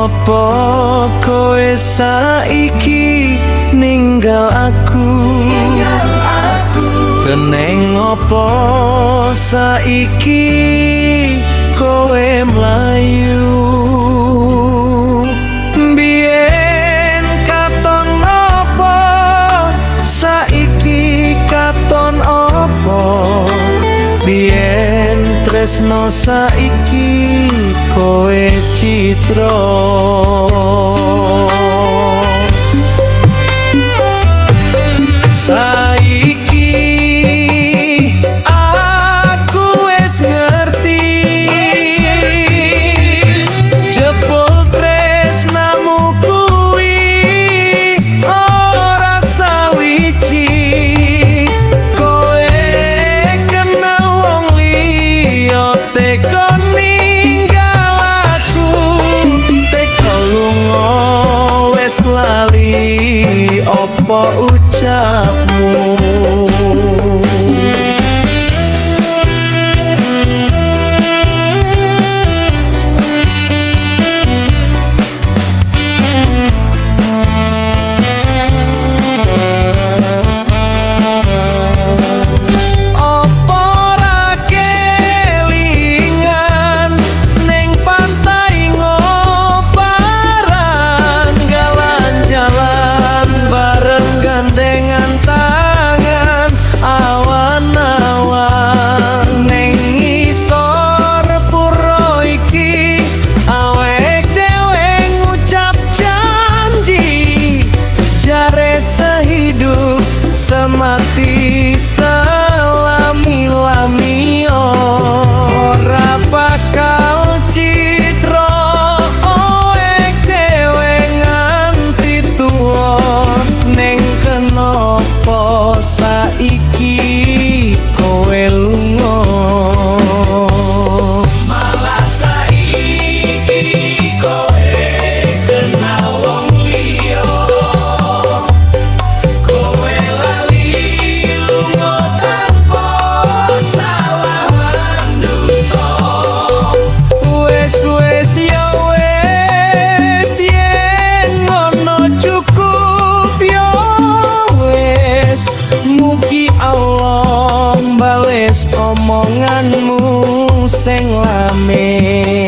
Opo kowe saiki ninggal aku? Keneng opo saiki kowe mlayu? Biyen katon opo, saiki katon opo? Biyen tresno, saiki kowe citra. Saiki aku wis ngerti, jebul tresnamu kuwi ora sawiji. Kowe kenal wong liya, teko ninggal aku, teko lunga wis lali apa ucapmu. Apa ora kelingan ning pantai Ngoparan, jalan-jalan bareng gandengan tangan awan-awan? Ning ngisor pura iki awake dhewe ngucap janji, jare sehidup semati selami-lami ora bakal citra awake dhewe nganti tuwa. Ning kenapa saiki kowe lunga? Malah saiki kowe kenal wong liya, kowe lali lunga tanpa salaman dosa. Wes wes ya wes, yen ngono cukup ya wes. Mugi Allah bales omonganmu sing lamis.